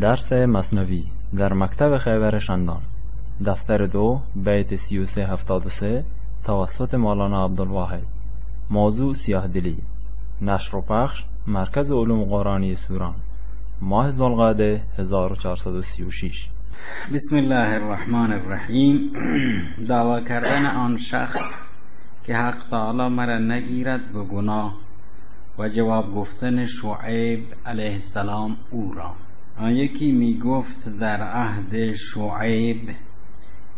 درس مثنوی در مکتب خیبر شندان، دفتر دو، بیت سی و سه هفتاد و سه، توسط مولانا عبدالواحد. موضوع: سیاه دلی. نشر و پخش: مرکز علوم قرآنی سوران. ماه ذوالقعده هزار و چهارصد و سی و شش. بسم الله الرحمن الرحیم. دعوا کردن آن شخص که حق تعالی مرا نگیرد به گناه و جواب گفتن شعیب علیه السلام او را. آن یکی می‌گفت در عهد شعیب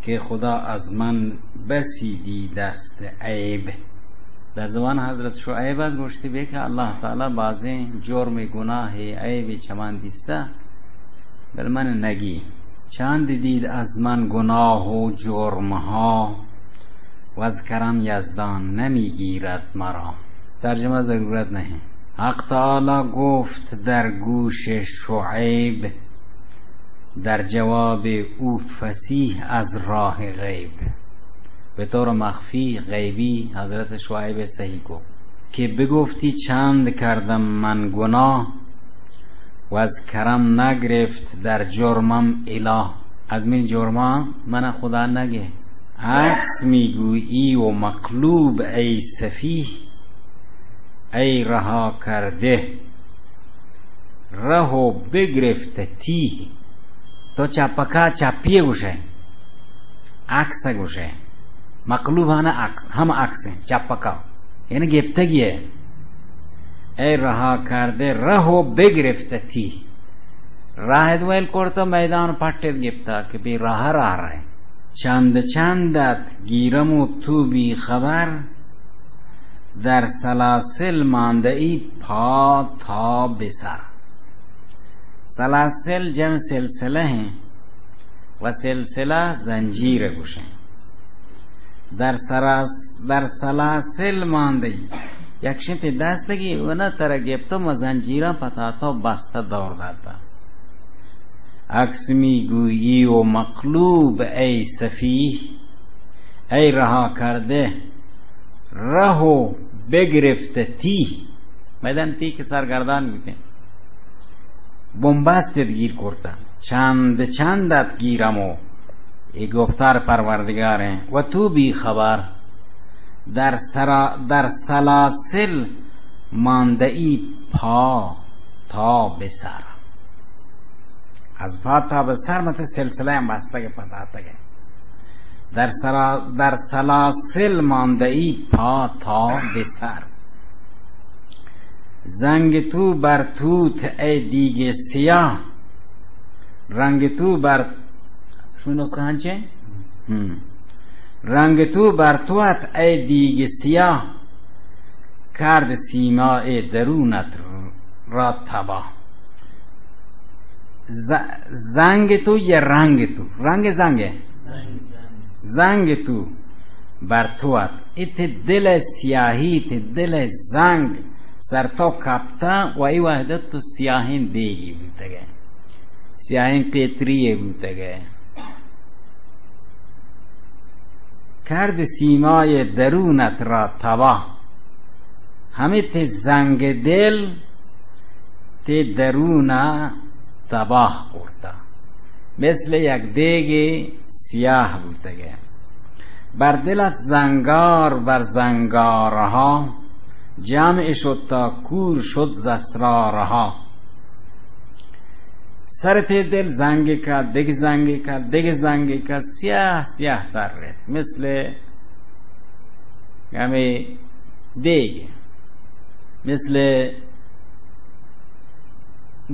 که خدا از من بسی دیده است عیب. در زمان حضرت شعیب ات گوشتی بی که الله تعالی بازیں جرم گناہ عیب چمان دیسته، بل من نگی. چند دید از من گناه و جرم‌ها، و از کرم یزدان نمی‌گیرد مرا. ترجمه ضرورت نہیں. حق تعالی گفت در گوش شعیب، در جواب او فصیح از راه غیب. به طور مخفی، غیبی، حضرت شعیب صحیح کو که بگفتی چند کردم من گناه، و از کرم نگرفت در جرمم اله. از من جرما من خدا نگه. عکس می‌گویی و مقلوب ای سفیه، ای رها کرده ره و بگرفته تیه. تو چپکا چپی گوشه، عکس گوشه. مقلوب ہانا عکس، ہم عکس ہیں، چپکا. یعنی گپتگی ہے. ای رها کرده ره و بگرفته تیه. راہ دویل کرتا میدان پٹت گپتا کہ بی راہ راہ رہے. چند چندت گیرم و تو بی خبر، در سلاسل ماندئی پا تا بسر. سلاسل جمع سلسلہ ہیں و سلسلہ زنجیر گوشیں. در سراس-، در سلاسل ماندئی، یکشنت دستگی و نہ ترا گپتو ما زنجیراں پتا تو بستہ دور داتا. عکس می‌گویی و مقلوب ای سفیه، ای رها کرده ره و بگرفته تیه. میدان تی کہ سرگردان بیتیں، بنبست گیر کرتا. چند چندت گیرم و، اے گفتار پروردگار ہیں، و تو بی خبر. در سرا-، در سلاسل ماندئی پا تا بسر. از پا تا بسر مت سلسلہ ہم بستگ پتاتگ. در سرا-، در سلاسل ماندئی پا تا بسر. زنگ تو بر توت ای دیگ سیاه، رنگ تو بر، شما نسخه هنچه؟ هم. رنگ تو بر تو ات ای دیگ سیاه، کرد سیمای درونت را تباه. ز-، زنگ تو یا رنگ تو؟ رنگ زنگ ہے؟ زنگ تو بر تو ات. ات دل سیاہی، ات دل زنگ سر تو کپتا و ای وحدت تو سیاہیں دیگی بوتگے، سیاہیں قیتری بوتگے. کرد سیمای درونت را تباه، ہمے تے زنگ دل تے درون ء تباہ کرتا، مثل یک دیگے سیاہ بوتگے. بر دلت زنگار بر زنگارها، جمع شد تا کور شد ز اسرارها. سر تے دل زنگ کا، دگ زنگ کا، دگ زنگ کا، سیاہ سیاہ تر ریت، مثل ہمے دیگ، مثل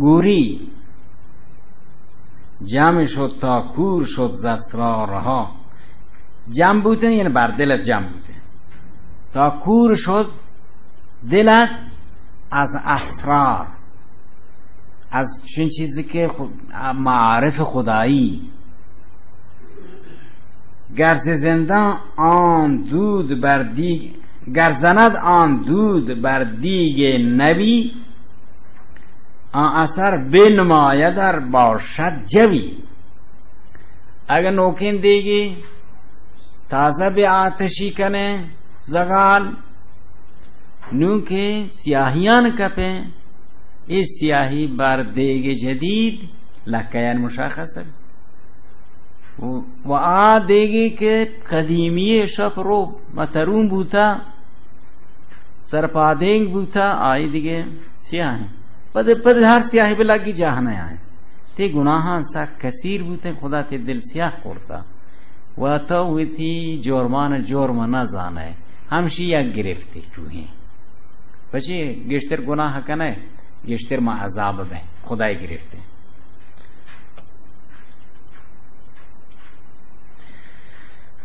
گوری. جمع شد تا کور شد ز اسرارها. جمع بوتن یعنی بر دلت جمع بوتن. تا کور شد دلت از اسرار، از چون چیزی که خود، معارف خدایی. گر ز زندان آن دود بر دی-، گر زند آن دود بر دیگ نبی، آن اثر بنماید ار باشد جوی. اگہ نوکیں دیگے تازہ بہ آتشی کنے زغال، نوں کہ سیاہیان کپیں، اے سیاہی بر دیگ جدید لکیان مشخص ہے۔ و، و آ دیگی کہ قدیمی شپ رو مترون بوتا، سرپادینگ بوتا، آئی دیگه سیاہ ہیں۔ پد، پد ہر سیاہی بہ لگی جاہ نہ آئیں۔ تی گناہاں سک کثیر بوتے، خدا تی دل سیاہ کرتا۔ و تو وتی جرمان جرم نہ زانے، ہمشی یک گرفتی چوہیں۔ پچے گیشتر گناہ کنے، گیشتر ما عذاب بیں، خدای گرفتے۔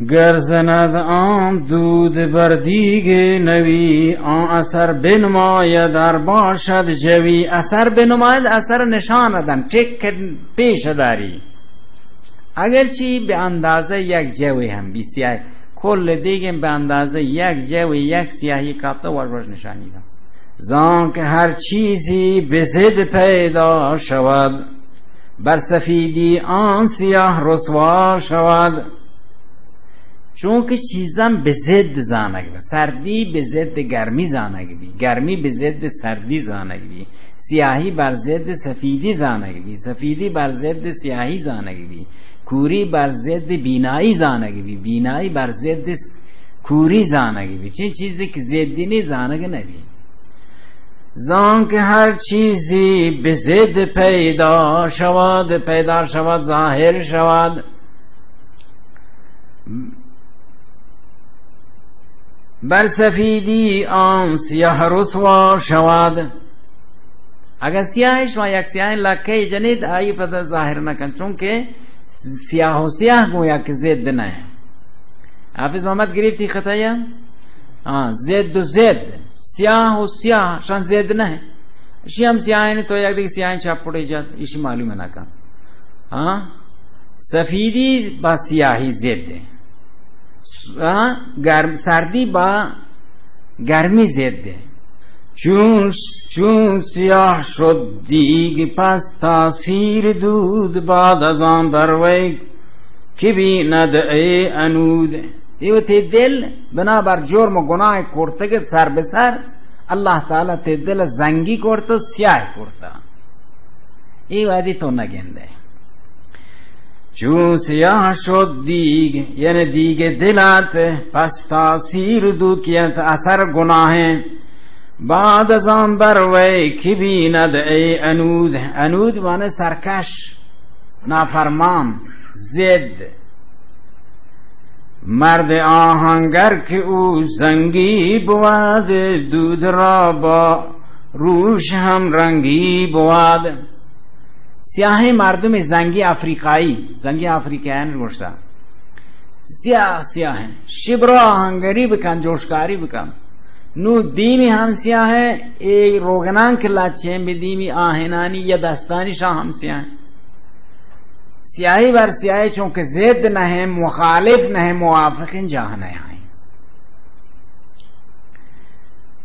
گر زند آن دود بر دیگ نوی، آن اثر بنماید ار باشد جوی۔ اثر بنماید، اثر نشان دن، ٹک پیش داری۔ اگرچی به اندازه یک جوی هم بی سیاه، کل دیگه به اندازه یک جوی، یک سیاهی کاپتا وش وش نشانی دن۔ زان که هر چیزی به ضد پیدا شود، بر سفیدی آن سیاه رسوا شود۔ چونکہ چیزاں بہ ضد زانگ بی، سردی بہ ضد گرمی زانگ بی، گرمی بہ ضد سردی زانگ بی، سیاہی بر ضد سفیدی زانگ بی، سفیدی بر ضد سیاہی زانگ بی، کوری بر ضد بینائی زانگ بی، بینائی بر ضد س-، کوری زانگ بی۔ چین چیزی کہ ضدی نی زانگ نبی۔ زان که هر چیزی به ضد پیدا شود، پیدا شود، ظاهر شود، بر سفیدی آن سیاه رسوا شود۔ اگر سیاہ شما یک سیاہ لکه جنید، آئی پتہ ظاہر نہ کن، چونکہ سیاہ و سیاہ گویا کہ ضد نہ ہے۔ حافظ محمد گرفتی خطایا؟ ہاں، ضد و ضد، سیاہ و سیاہ، شان ضد نہ ہے۔ اشی ہم سیاہ ہیں تو یک دیگه سیاہ چاپڑے جات، اشی معلوم نہ کن۔ ہاں، سفیدی با سیاہی ضد ہے۔ س-، ہاں، گرم، سردی با گرمی ضد ہے۔ چون، چون سیاه شد دیگ پس تاثیر دود، بعد از آن بر وی که بیند ای عنود۔ اے وتی دل بنا بر جرم و گناہ کرتگ سر بہ سر، اللہ تعالی تی دل زنگی کرت و سیاہ کرتا۔ اے وادی تو نگندے۔ چون سیاه شد دیگ، یعنی دیگ دلت، پس تاثیر دود، یعنی اثر گناہیں۔ بعد از آن بر وی که بیند ای عنود۔ عنود معنی سرکش، نافرمان، ضد۔ مرد آهنگر که او زنگی بود، دود را با روش هم رنگی بود۔ سیاہیں مردم زنگی افریقایی، زنگی افریقایان گوشتا۔ سیاہ، سیاہیں۔ شبرا آهنگری بکن، جوشکاری بکن۔ نو دیمی هم سیاہیں، اے روگنان که لچیں بہ دیمی آهنانی یا دستانی شان هم سیاہیں۔ سیاہی بر سیاہی چونکہ ضد نہ ہیں، مخالف نہ ہیں، موافق ہیں، جاہ نہ ہیں۔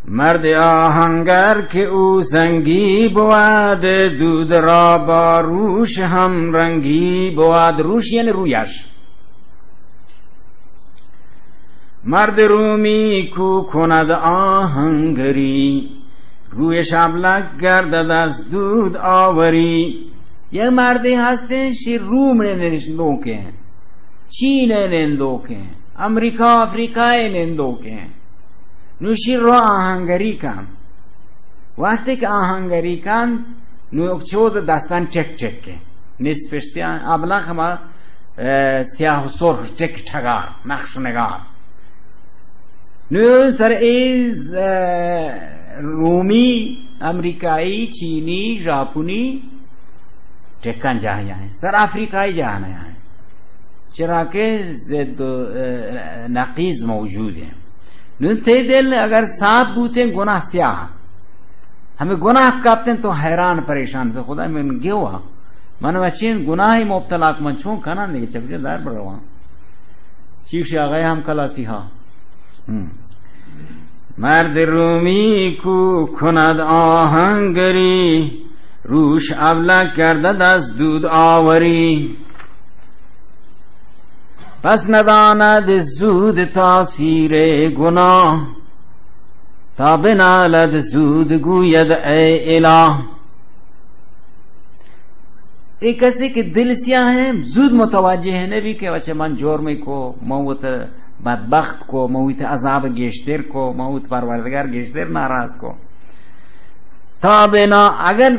مرد آهنگر که او زنگی بود، دود را با روش هم رنگی بود۔ روش یعنی رویش۔ مرد رومی کو کند آهنگری، رویش ابلک گردد از دود آوری۔ یک مردے ہستیں، شی روم ءِ نندوکیں، چین ءِ نندوکیں، امریکہ افریقہ ءِ نندوکیں۔ نو شی رو آہنگری کن۔ وقتی کہ آہنگری کن، نو چود دستان ٹک ٹک کے۔ نصف سیاہ، ابلک ہما، اے، سیاہ و سرخ ٹک ٹگار، نقش و نگار۔ نو سر اے ز-، رومی، امریکائی، چینی، ژاپنی ٹکاں جاہ آئیں، سر افریقائی جاہ نہ آئیں، چرا کہ ضد و، اے، نقیض موجود ہیں۔ نو تے دل اگر صاف بوتیں گناہ سیاہ، ہمیں گناہ کپتیں تو حیران پریشان تو خدا من گیوا۔ من وچین گناہی مبتلا کہ من چون کنان دیگه چپجه دار برواں۔ چیش آغای ہم کلاسی ہا۔ ہم۔ مرد رومی کو کند آهنگری، روش ابلک گردد از دود آوری۔ پس نداند زود تاثیر گناه، تا بنالد زود گوید ای اله۔ اے کسے کہ دل سیاہ ایں، زود متوجہ نہ بی کہ اچھا من جرمے کو، من وت بدبخت کو، من وت عذاب گیشتر کو، من وت پروردگار گیشتر ناراض کو۔ تا بنا اگر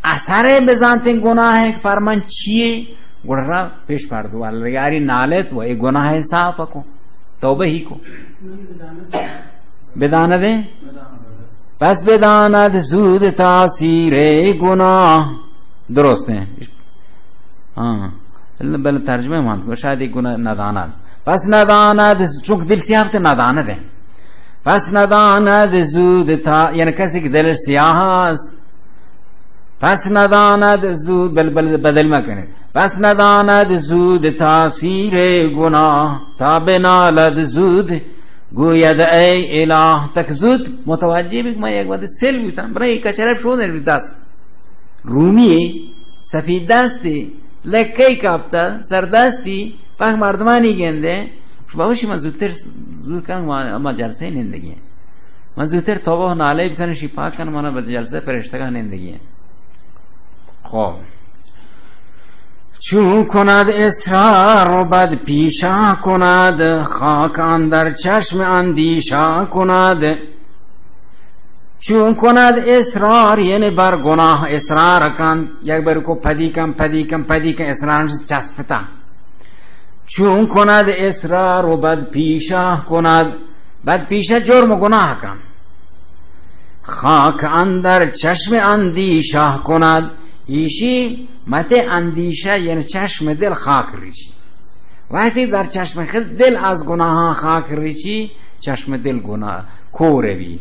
اثر بزانتیں گناہ پر من چیے، گڑا پیش پردوالگاری نالت و اے گناہ صاف کو، توبہ ہی کو۔ بداند ایں؟ پس بداند زود تاثیر گناہ۔ درست ایں۔ ہاں۔ بل ترجمہ مان کو، شاید ایک گناہ نداند۔ پس نداند، چونکہ دل سیاہ تے نداند ایں۔ پس نداند زود تا، یعنی کسی کہ دل سیاہ است، پس نداند زود، بل، بل، بدل مکنه۔ پس نداند زود تاثیر گناه، تا بنالد زود گوید ای اله۔ تک زود متوجہ بی کہ من یک وقت سیل بوتم، برای یک کچرپ شودن بی دست۔ رومی سفید دستی، لکئی کپتا، سردستی، پاک مردمانی گندے۔ بابا شی من زودتر، زود کن، ما، ما جلسه نندگی۔ من زودتر توبه و ناله بکنم، شی پاک کن، من به جلسه پرشتگان نندگی۔ خب۔ چون کند اصرار و بد پیشه کند، خاک اندر چشم اندیشه کند۔ چون کند اصرار، یعنی بر گناه اصرار کند، یک بر کو پدی کن، پدی کن، پدی کن، اصرار چسپتا۔ چون کند اصرار و بد پیشه کند، بد پیشه جرم و گناه کن۔ خاک اندر چشم اندیشه کند، ایشی مت اندیشه یعنی چشم دل خاک ریچی۔ وقتی در چشم خود دل از گناهان خاک ریچی، چشم دل گناه کور بی۔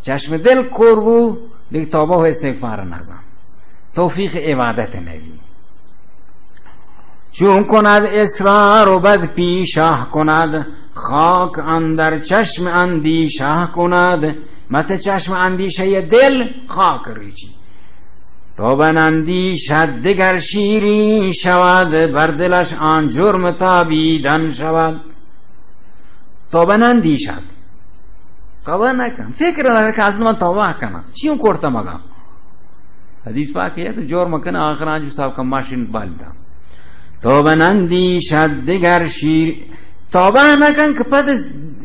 چشم دل کور بو، دیگه توبه و استغفار نزان۔ توفیق عبادت نبی۔ چون کند اصرار و بد پیشه کند، خاک اندر چشم اندیشه کند۔ مت چشم اندیشه دل خاک ریچی۔ تا بنندیشد دگر شیرین شود، بر دلش آن جرم تابیدن شود۔ تا بنندیشد، توبه نکن، فکر نکن که اصلاً من توبه کنم، چیون کرتم اگاں؟ حدیث پاک ہے تو جرم کن، آخر آنچ حساب کن ماشین بالتا۔ تا بنندیشد دگر شیر، توبه نکن که پد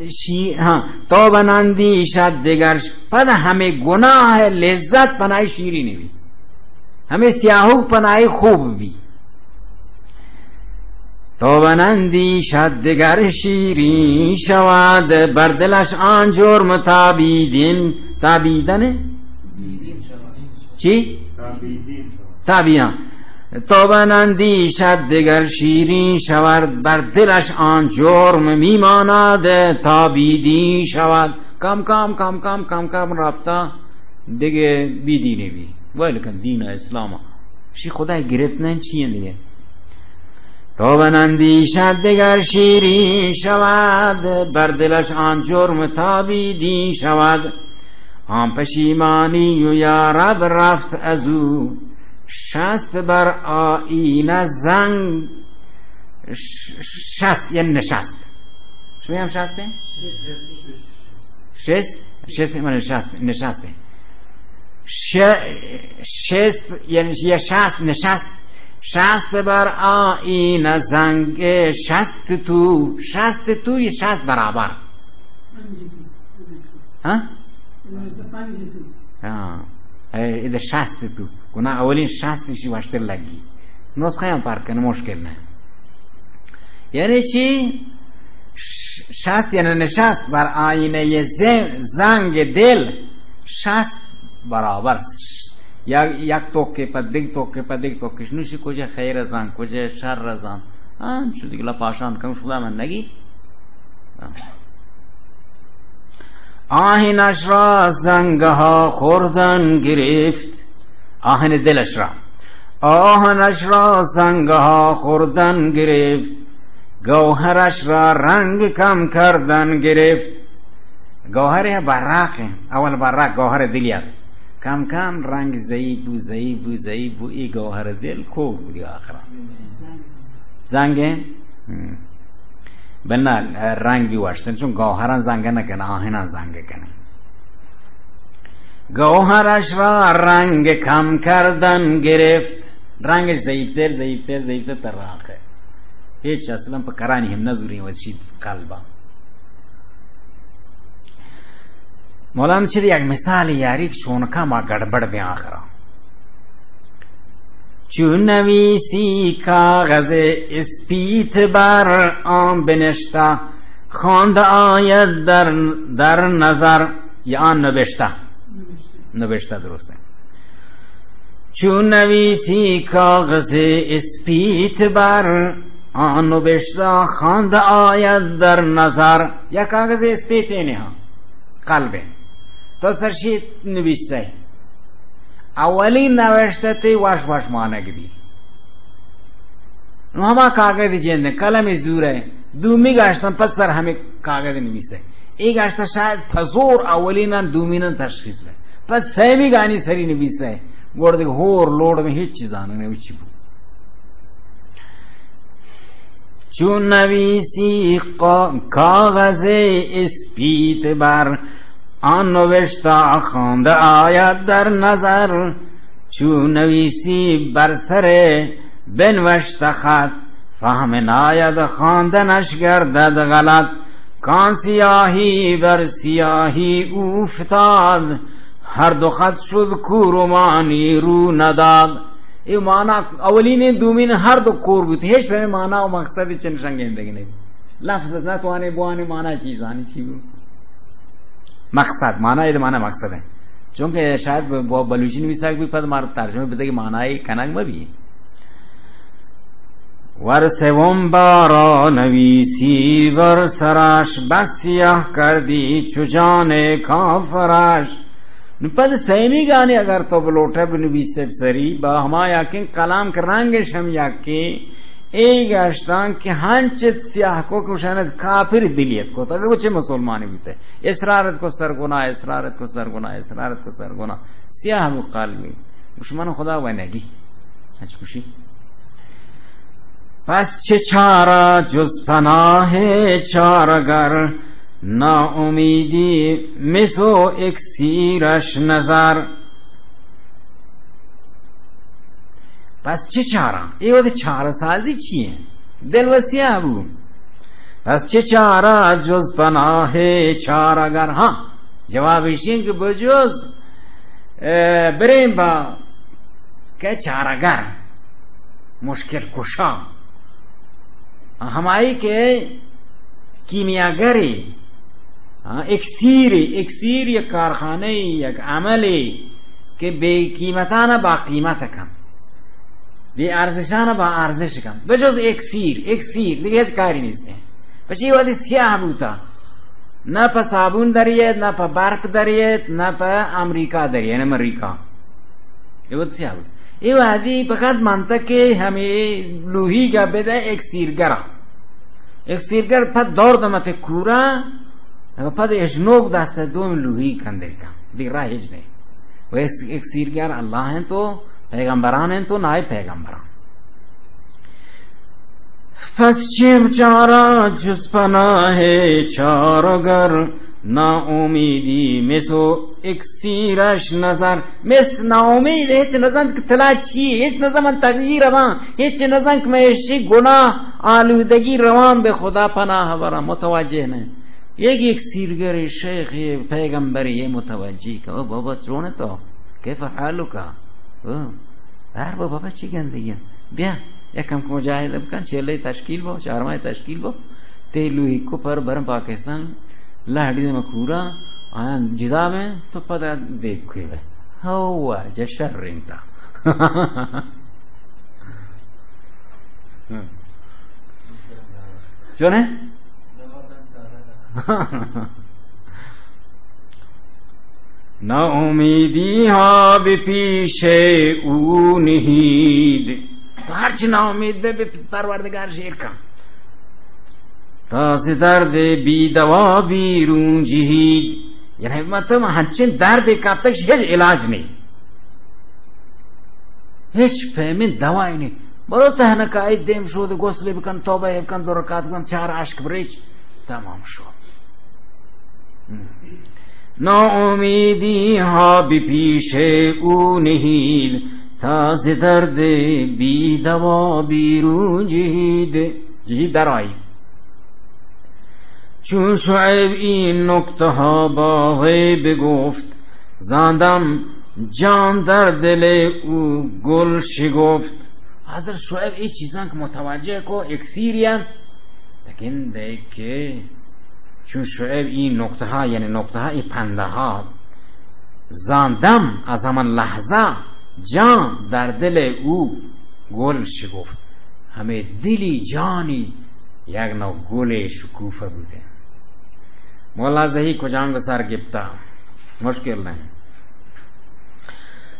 شی-، ہاں، تا بنندیشد دگر ش-، پد ہمے گناہ لذت پنائی شیرین بی۔ ہمے سیاہوک پنائی خوب بی۔ تا بنندیشد دگر شیرین شود، بر دلش آن جرم تابیدین، تابیدن؟ چی؟ تابیدن۔ تا بنندیشد دگر شیرین شود، بر دلش آن جرم میماند تابیدین شود۔ کم کم، کم کم، کم کم رفتا۔ دگہ بی دینی بی۔ ویل کن دین اسلام۔ شی خدای گرفت نہ چی ایں دگہ۔ تا بنندیشد دگر شیرین شود، بر دلش آن جرم تابیدین شود۔ آن پشیمانی و یا رب رفت از او، شست بر آیینه زنگ، ش-، شست یعنی نشست۔ شما هم شست ایں؟ شست؟ شست، من شست، نشست ایں۔ ش-، شست، یعنی یا شست، نشست۔ شست بر آیینه زنگ، شست تو، شست تو یا شست برابر۔ ہاں؟ ہاں۔ اے، ادا شست تو۔ گناہ اولین شست شی واشتر لگی۔ نسخہ ہم فرق کن، مشکل نہ۔ یعنی چی؟ ش-، شست یعنی نشست بر آیینه ز-، زنگ دل، شست برابر۔ یک، یک توکے پد دگہ توکے پد دگہ توکے، نوشی کجا خیر زان، کجا شر زان۔ ہاں، چو دیگه لپاشان کم شدا من نگی۔ آهنش را زنگها خوردن گرفت، آهن دلش را، آهنش را زنگها خوردن گرفت، گوهرش را رنگ کم کردن گرفت۔ گوهر یا براق ایں، اول براق گوهر دلی ات۔ کم کم رنگ ضعیف بو، ضعیف بو، ضعیف بو، ای گوهر دل کو بودی آخرا۔ زنگ ایں؟ ہم۔ بنا رنگ بی واشتن، چون گوهران زنگ نکنه، آهنان زنگ کنه۔ گوهرش را رنگ کم کردن گرفت۔ رنگش ضعیف تر، ضعیف تر، ضعیف تر، تر آخر ہچ اصلاً پہ کرانی ہم نہ زوریں وشی قلبا۔ مولانا چہ یک مثال یاری کہ چونکا ما گڑبڑ بیں آخرا۔ چو نویسی کاغذ اسپیت بر آن بنشتہ، خواندہ آید در، در نظر، یا آن نبشتہ۔ نبشتہ درست ہے۔ چو نویسی کاغذ اسپیت بر، آن نبشتہ خواندہ آید در نظر۔ یا کاغذ اسپیت ہے، ہاں، قلب ہے۔ تو سرشی نویسہ۔ اولی نوشتہ تی واش واش مانگ بی۔ نو ہما کاغذ جند، قلم زور ہے۔ دومی گاشتن پد سر ہمیں کاغذ نویسہ۔ اے گاشتہ شاید پزور اولی نہ دومی نہ تشخیص ہے۔ پد سیمی گانی سری نویسہ۔ گوڑ دیکھ ہور لوڑ میں ہچ چیز آنے نہ اچھی بو۔ چو نویسی قا-، کاغذ اسپیت بر، آن نوشتہ خواندہ آید در نظر۔ چو نویسی بر سر بنوشتہ خط، فهم ناید خواندنش گردد غلط۔ کان سیاہی بر سیاہی اوفتاد، ہر دو خط شد کور و معنی رو نداد۔ اے معنی اولین دومین ہر دو کور بوت، ہیچ پہ معنی و مقصد چنشان گندگ نہیں۔ لفظ نہ توانے بوانے معنی چیزانی چی بو؟ مقصد، معنی اے معنی مقصد ہے۔ چونکہ شاید ب-، ب-، بلوچی نویسگ بی پد مار ترجمہ بدگی معنی کنگ مہ بی۔ ور سوم بارا نویسی ور سراش، بس سیاہ کردی چو جان کافراش۔ نو پد سیمی گانی اگر تو بلوٹے بنویسے سری، با ہما یکیں کلام کہ رنگش ہم یکیں، اے گشتان کہ ہنچت سیاہ کو کہ شاید کافر دلیت کو، تاکہ وہ چے مسلمانی بیتے۔ اصرارت کو سرگناہ، اصرارت کو سرگناہ، اصرارت کو سرگناہ۔ سیاہ ہم قلبی۔ دشمن خدا ونگی۔ اچ خوشی۔ پس چه چاره جز پناه چاره‌گر، ناامیدی مس و اکسیرش نظر۔ پس چه چاره؟ اے وت چاره سازی چی ہے؟ دل و سیاہ بو۔ پس چه چاره جز پناه چاره‌گر؟ ہاں، جواب ایشی کہ بجز، اے، بریں با کہ چارگر، مشکل کشا، ہمائی کہ کیمیاگرے، ہاں، اکسیرے، اکسیر یک کارخانہ، یک عملے کہ بے قیمتانا با قیمت کن، بے ارزشانا با ارزش کن، بجز اکسیر، اکسیر، دیگه ہچ کاری نیست۔ پچی وقتی سیاہ بوتا، نہ پہ صابون دریت، نہ پہ برف دریت، نہ پہ امریکہ دریت، یعنی امریکہ۔ اے وت سیاہ بوت۔ اے وہدی فقط منطق کہ ہمیں لوہی کا بدے ایک سیرگرا۔ ایک سیرگر پد دور دمت کورا، پد اجنوک دست دوم لوہی کندر کا۔ دیگر راہ ہچ نہیں۔ وہ ایک، ایک سیرگر اللہ ہیں تو پیغمبران ہیں تو نائے پیغمبران۔ پس چیم چارا جز پناہ چارگر، ناامیدی مس و اکسیرش نظر۔ مس ناامید، ہچ نزانت کہ تلا چی، ہچ نزانت من تغییر روان، ہچ نزانت کہ من اشی گناہ آلودگی روان، بہ خدا پناہ بران، متوجہ نہ۔ یک، یک سیرگر شیخ پیغمبر یہ متوجہ کہ او بابا چون تو، کیف حالک؟ او، ہر بابا، بابا چی گندگی؟ بیا، یک کم مجاہدہ بکن، چیلے تشکیل بو، چارمائے تشکیل بو، تے لوہی کو پر برن پاکستان، لہڑی دے مکورا، آیان جدا بیں، تو پدا بے کوئی بے۔ ہوا، جا شر رینتا۔ چون ہے؟ ناامیدی ها به پیش او نهید۔ تو ہرچ ناامید بے، بے پروردگار شیر کن۔ تا ز درد بی دوا بیرون جهید۔ یعنی مطلب ہنچین درد کپتک ہچ علاج نہیں۔ ہچ پیمیں دوائی نہیں۔ برو تہنکائی دیم شود، غسل بکن، توبہ بکن، دو رکعت بکن، چار اشک بریچ، تمام شو۔ ناامیدی ها به پیش او نهید، تا ز درد بی دوا بی روجید، جی درآئی. چون شعیب این نکته ها با وی بگفت، زاندم جان در دل او گل شگفت. حضرت شعیب ای چیزاں کہ متوجہ کو اکثیریت، لیکن دیکھ کہ چون شعیب این نکته ها، یعنی نکته ها، ای پنده ها، زاندم، از همان لحظه، جان در دل او گل شگفت. همه دلی جانی یک نوع گل شکوفه بوده. مولا زهی کجام به سر گپتا؟ مشکل نه.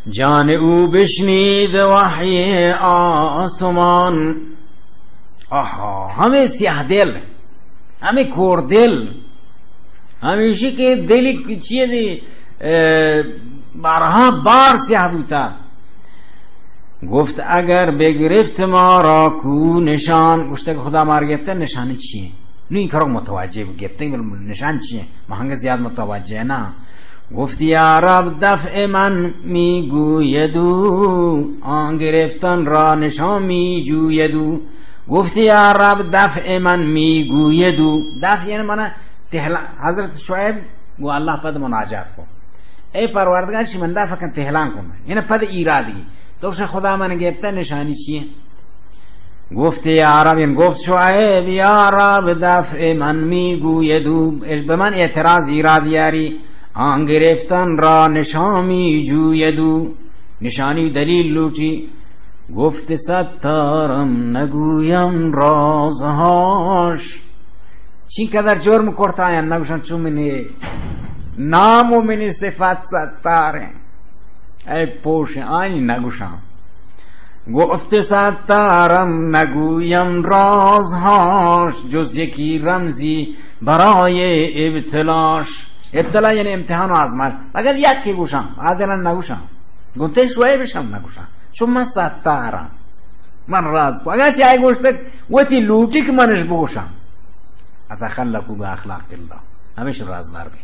جان او بشنید وحی آسمان. آها، همه سیاه دل، همه کور دل، همیشی که دلی چیه دی، اه، بارها بار سیاه بوتا. گفت اگر بگرفت ما را کو نشان، گوشته که خدا مار گرفته، نشانی چیه؟ نو این کارو متوجه بو، گپتگ، بل نشان چیه؟ ما هنگه زیاد متوجه نه. گفت یا رب دفع من می‌گوید او، آن گرفتن را نشان می‌جوید او. گفت یا رب دفع من می‌گوید او. دفع یعنی مانا تهلان. حضرت شعیب گو الله پد مناجات کو، اے پروردگار، چی من دفع کن، تهلان کن، یعنی پد ایرادگی. تو شه خدا من گپته، نشانی چیه؟ گفت یا رب، یعنی گفت شعیب، یا رب دفع من می‌گوید او، اش به من اعتراض ایراد یاری، آن گرفتن را نشان می‌جوید او، نشانی دلیل لوٹی. گفت ستارم نگویم رازهاش. چین قدر جرم کرتا یا نگوشان، چون منی نام و منی صفت ستار ہیں. اے پوش آئی نگوشان. گفت ستارم نگویم رازهاش، جز یکی رمزی برای ابتلاش. ابتلا یعنی امتحان و آزمائش. اگر یکی گوشان، آدران نگوشان. گنتے شوئے بشم نگوشان. چون من ستارم. من راز کو. اگر چاہے گوشتک، وتی لوٹی که منش بگوشان. اتخلقوا باخلاق الله. همیشه رازدار بی.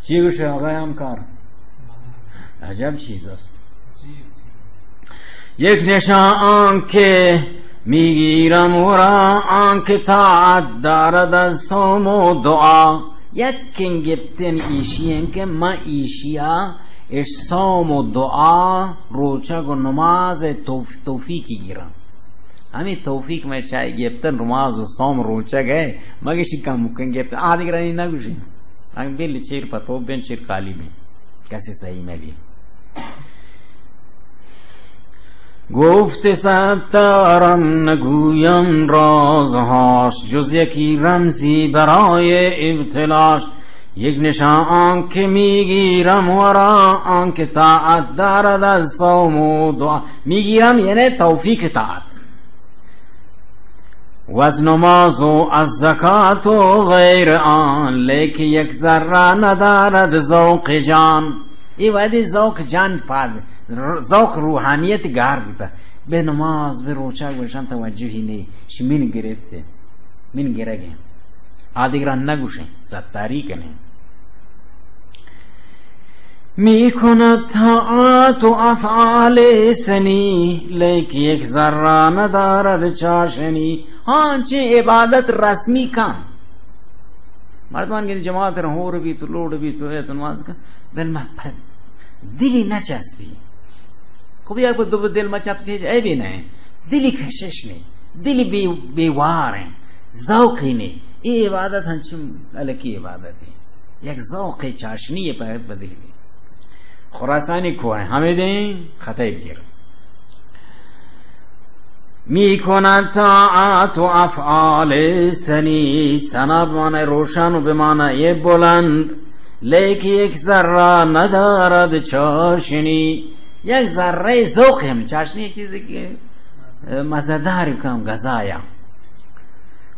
چی گوشه آقای همکار؟ عجب چیز است. یک نشان آن که می‌گیرم ورا، آن که طاعت دارد از صوم و دعا. یک کن گپتن ایشی ہیں کہ من ایشیا اش صوم و دعا، روچگ و نماز توف-، توفیقی گیرم. ہمیں توفیق میں چاہے گپتن نماز و صوم روچگ ہے، مگشی کم مکن گپتن. آ دیگرانی نگوشی. اگن بل چیر پتو بین چیر کالی بین. کسی صحیح میں بی. گفت ستارم نگویم رازهاش، جز یکی رمزی برای ابتلاش. یک نشان آن که می‌گیرم ورا، آن که طاعت دارد از صوم و دعا. می‌گیرم یعنی توفیق طاعت. و از نماز و از زکات و غیر آن، لیک یک ذره ندارد ذوق جان. ای وہدی ذوق جان پاد، ر-، ذوق روحانیت گار بوتا. به نماز، به روچگ گوشان توجهی نی. شی من گرفته. من گرگه. آدگران نگوشن. ستاری کنه. می‌کند طاعت و افعال سنی، لیک یک ذره ندارد چاشنی. ہاں، چه عبادت رسمی کن. مردمان کہ جماعت را ہور بی تو، لوڑ بی تو، ایت نماز کن. بل ما پر دلی نہ چسبی. خب یک دو دل ما چسبی، اے بھی نہیں. دلی کشش نہیں. دلی بے، بے وار ہیں. ذوقی نہیں. اے عبادت ہنچم الکی عبادت ہے. یک ذوق چاشنی ہے پر بدلی بھی. خراسانی کوه، همه دین خطای بگیر. می‌کند طاعت و افعال سنی، سنا بمعنی روشن و بمعنی بلند، لیک یک ذره ندارد چاشنی. یک ذره ذوق هم، چاشنی یک چیزی که مزه‌دار کم غذایا.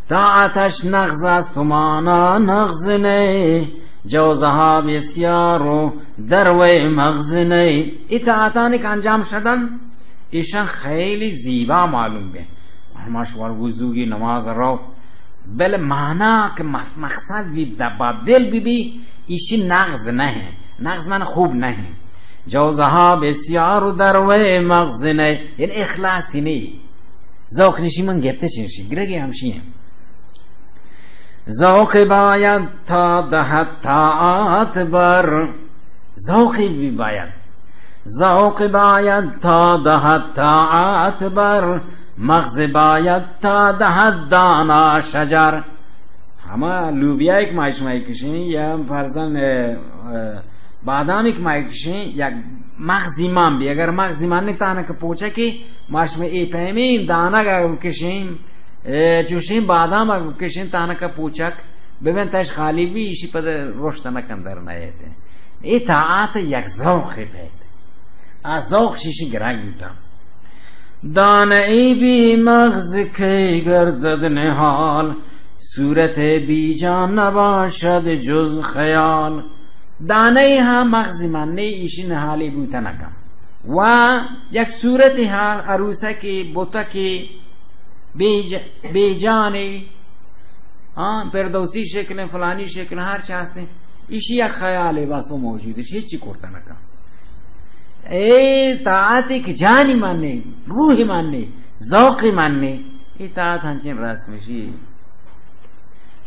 طاعتش نغز است و مانا نغز نی، جوزها بسیار و در وی مغز نی. اطاعتانی که انجام شدن، ایشان خیلی زیبا معلوم بی. ہماش ور وضوگی نماز رو، بل مانا که مف-، مقصد بی د-، با دل بی بی، ایشی نغز نہ ہے. نغز من خوب نہ ہے. جوزها بسیار و در وی مغز نی، یعنی اخلاصی نی. ذوق نشی من گپته چنشی، گرگی همشی هم. ذوق باید تا دهد طاعت بر، ذوقی بی باید، ذوق باید تا دهد طاعت بر، مغز باید تا دهد دانا شجر. ہما لوبیا ایک ما شما کشیں یا فرضاً، اه، اه، بادام ایک ما کشیں، یک مغزی مان بی، اگر مغزی مان نہیں تانا کہ پوچا کہ ما شما اے پیمیں دانگ اگر کشیں، اه، چوشیں بادام اگر کشیں تانا کہ پوچک ببین تش خالی بی، ایشی پد رشد نکن در نیتے. اے طاعت یک ذوق پیت. آ ذوق شیشی گرگ بوتا. دانه ای بی مغز کی گردد نهال، صورت بی جان نباشد جز خیال. دانه ای ها مغز من نی، ایشی نهالی بوتا نکن. و یک صورت ها عروسکی بوتکی بی ج-، بی جانی، ہاں، فردوسی شکلیں، فلانی شکلیں، ہر چی ہستیں، ایشی یک خیالے بس و موجود، ایشی ہچی کرتا نکن. اے طاعت کہ جانی مانے، روح مانے، ذوق مانے، اے طاعت ہنچین رسمشی.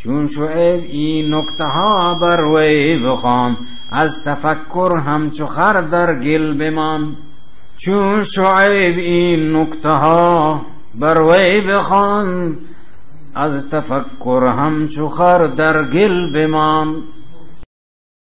چون شعیب این نکته ها بر وی بخواند، از تفکر همچو خر در گل بماند. چون شعیب این نکته ها بر وی بخواند، از تفکر همچو خر در گل بماند.